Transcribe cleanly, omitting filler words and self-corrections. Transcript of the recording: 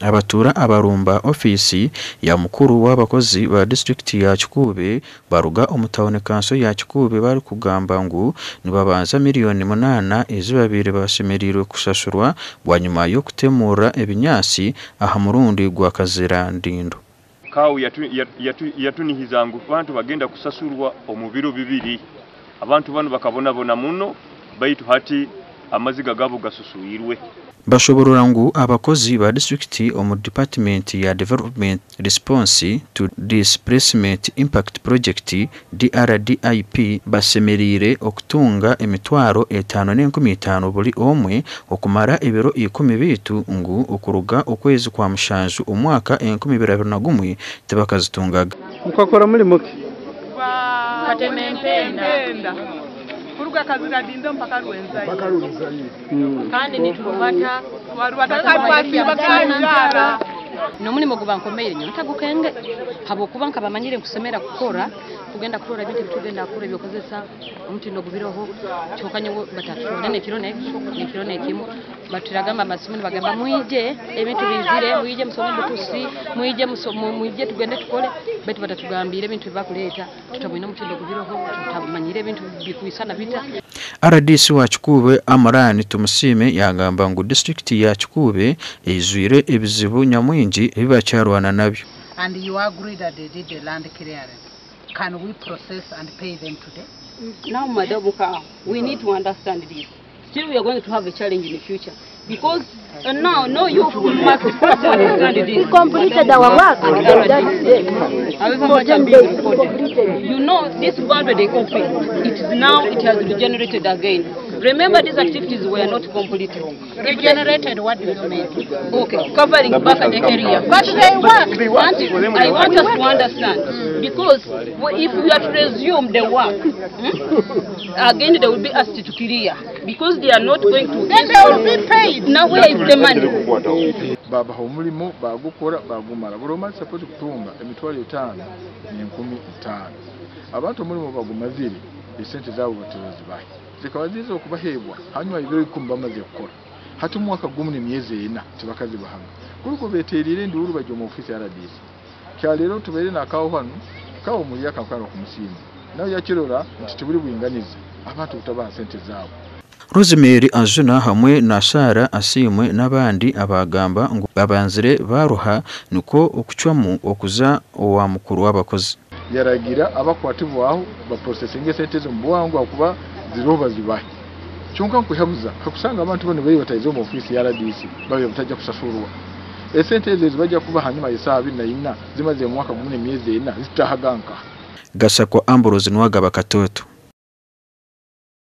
Abatuura abarumba ofiisi ya mukuru w'abakozi ba disiturikiti ya Kikuube baruga omu tauni kanso ya Kikuube barikugamba ngu nibabanza 8,000,000 ezi babaire bashemereirwe kushashurwa bwanyima y'okutemurura ebinyaatsi aha murundi gwa Kazirandindo. CAO yatunihiza ngu abantu bagenda kusasurwa omu biro 2. Abantu banu bakabonabona muno, baitu hati amaziga gabo gasusuirwe. Bashoborora ngu abakozi ba disiturikiti omu dipatimenti ya Development Response to Displacement Impact Project DRDIP bashemereire okutunga 5,500 buri omwe okumara ebiro 10 beitu ngu okuruga okwezi kwa 7 omwaka 2021 tibakazitungaga. Mukakora mulimo ki? Katema empenda. Kuruga Kazirandindo mpaka Rwenzayire. Kandi nitubata twarubata. N'omulimo guba nkomeire nyo ntagukenge habwokuba nkabamanyire nkusemera kukora kugenda kurora ebintu ebitugenda kukora ebyokozesa omutindo gubiroho kyokka nyowe batatutonda nekiro nekiro nekimu baturagamba amasimu nibagamba mwije ebintu bizire mwije musome butusi mwije mwije tugende tukole baitu batatugambire ebintu ebibakuleeta tutabwine omutindo gubiroho tutamanyire ebintu bikwisana bita. RDC wa Kikuube Amran Tumusiime yagamba ngu disitulikiti ya Kikuube eijwire ebizibu nyamwingi ebi bakyarwana nabyo. And you agree that they did the land clearance. Can we process and pay them today? Now, Madam CAO, we need to understand this. Still, we are going to have a challenge in the future because now, no, you must first understand this. We completed our work. However much I'm being recorded. You know, this boundary they opened, it is now, it has regenerated again. Remember, these activities were not completed. Regenerated, what do you mean? Okay, covering back the area. But they work. I want us to understand, because if we are to resume the work, again they will be asked to clear, because they are not going to. Then they will be paid. Now where is the money? Babaha omulimo bagukora bagumara. Buri omwe supposed kutunga 5,500. Abantu omulimo bagumazire esente zabo batazibahe. Zikaba ziza okubahebwa hanyuma ibiro 10 bamaze kukora. Hati omwaka gumu n'emyezi 4 tibakazibahanga. Kuruko beterire enduru bajya mu ofisi ya RDC. Kya leero tubeere nakawo hano kawo muri akankana kumusiima. Nawe yakirora nti tiburi bwinganiza abantu kutabaha sente zabo. Rosemary Azuna hamwe na Sarah Asiimwe n'abandi abagamba ngu babanzire baruha niko okucwamu okuza owa mukuru w'abakozi. Yaragira abakwatibwaho baprocesinge sente zo mu bwangu akuba ziroba zibahe. Kyonka nkuhabuza hakusanga abantu bano bari bataize mu ofisi ya RDC babe batajja kusasurwa. Esente ezo zibajja kuba hanyuma y'esaaha 24 zimaze mu mwaka gumu n'emyezi 4 zitahaganka. Gasako Ambrose Nwagaba Katoto.